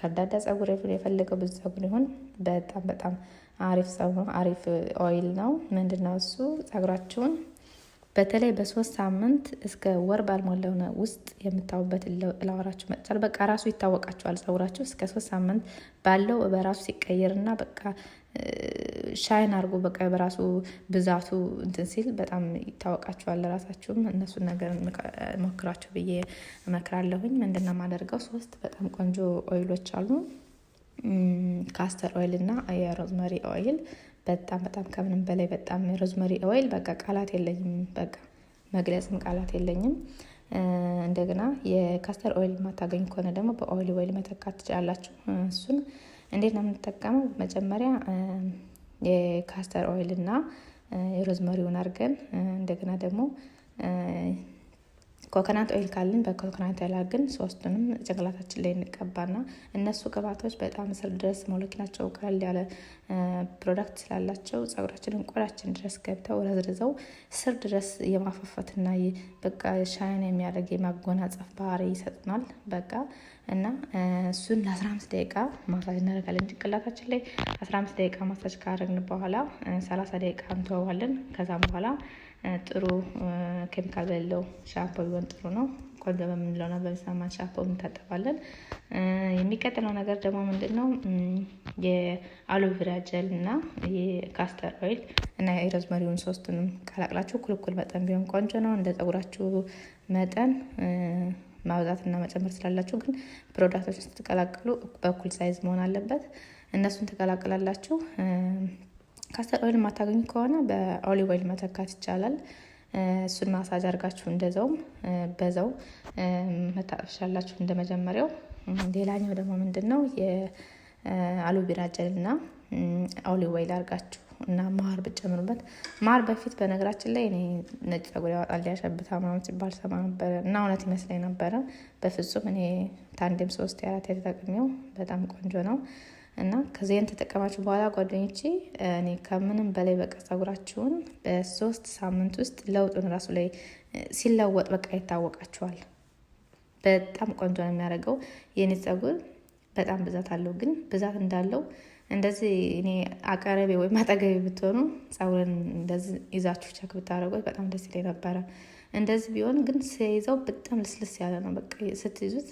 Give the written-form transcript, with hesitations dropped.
ከርዳዳ ጸጉር የፈለገው ብዙ ጸጉር ይሁን በጣም በጣም አሪፍ ጸጉር አሪፍ oil ነው። ምንድነው እሱ? ጸጉራችሁን በተለይ በ3 ሳምንት እስከ ወር ባልሞላው ውስጥ የምታዩበትን ለውጥ ላወራችሁ መጥቻለሁ። በቃ ራሱ ይታወቃችኋል። ጸጉራችሁ እስከ 3 ሳምንት ባለው በራሱ ሲቀየርና በቃ shine አድርጎ በቃ በራሱ ብዛቱ እንትን ሲል በጣም ይታወቃችኋል። ራሳችሁም እነሱን ነገር ሞክራችሁ ብዬ እመክራለሁኝ። ምንድነው የማደርገው? ሶስት በጣም ቆንጆ oil ኦች አሉ። Castor oil እና የ rosemary oil፣ በጣም በጣም ከምንም በላይ በጣም የ rosemary oil በቃ ቃላት የለኝም። በቃ መግለጽም ቃላት የለኝም። እንደገና የ castor oil የማታገኙ ከሆነ ደግሞ በ olive oil መተካት ትችላላችሁ። እሱን እንዴት ነው የምንጠቀመው? መጀመሪያ የ castor oil እና የ rosemary ውን አድርገን እንደገና ደግሞ coconut oil ካለን በ coconut oil አድርገን ሶስቱንም ጭንቅላታችን ላይ እንቀባና እነሱ ቅባቶች በጣም ስር ድረስ ሞለኪላቸው ቀለል ያለ product ስላላቸው ጸጉራችንን ቆዳችን ድረስ ገብተው ረዝርዘው ስር ድረስ የማፋፋትና በቃ shine የሚያደርግ የማጎናጸፍ ባህሪ ይሰጡናል። በቃ እና እሱን ለ15 ደቂቃ ማሳጅ እናደርጋለን ጭንቅላታችን ላይ። 15 ደቂቃ ማሳጅ ካደረግን በኋላ 30 ደቂቃ እንተወዋለን። ከዛም በኋላ ጥሩ ኬሚካል በሌለው ሻምፖ ቢሆን ጥሩ ነው። ቆንጆ በምንለውና በሚስማማን ሻምፖ እንታጠባለን። የሚቀጥለው ነገር ደግሞ ምንድን ነው? የ aloe vera gel እና የ castor oil እና የ rosemary ውን ሶስቱንም ቀላቅላችሁ እኩል እኩል መጠን ቢሆን ቆንጆ ነው። እንደ ጸጉራችሁ መጠን ማብዛት እና መጨመር ስላላችሁ፣ ግን product ኦችን ስትቀላቅሉ በእኩል size መሆን አለበት። እነሱን ትቀላቅላላችሁ። Castor oil የማታገኙ ከሆነ በ olive oil መተካት ይቻላል። እሱን ማሳጅ አድርጋችሁ እንደዛውም በዛው መታጠብ ትችላላችሁ እንደ መጀመሪያው። ሌላኛው ደግሞ ምንድን ነው? የ aloe vera gel እና olive oil አድርጋችሁ እና ማር ብትጨምሩበት። ማር በፊት በነገራችን ላይ እኔ ነጭ ጸጉር ያወጣል፣ ያሸብታ ምናምን ሲባል ሰማ ነበረ እና እውነት ይመስለኝ ነበረ። በፍጹም፣ እኔ ከአንዴም ሶስት አራት ተጠቅሜው በጣም ቆንጆ ነው። እና ከዚያን ተጠቀማችሁ በኋላ ጓደኞቼ፣ እኔ ከምንም በላይ በቃ ጸጉራችሁን በ3 ሳምንት ውስጥ ለውጡን ራሱ ላይ ሲለወጥ በቃ ይታወቃችኋል። በጣም ቆንጆ ነው የሚያደርገው። የኔ ጸጉር በጣም ብዛት አለው፣ ግን ብዛት እንዳለው እንደዚህ እኔ አቀረቤ ወይም አጠገቤ ብትሆኑ ጸጉርን እንደዚህ ይዛችሁ check ብታደርጉት በጣም ደስ ይለኝ ነበረ። እንደዚህ ቢሆን ግን ሲይዘው በጣም ልስልስ ያለ ነው። በቃ ስትይዙት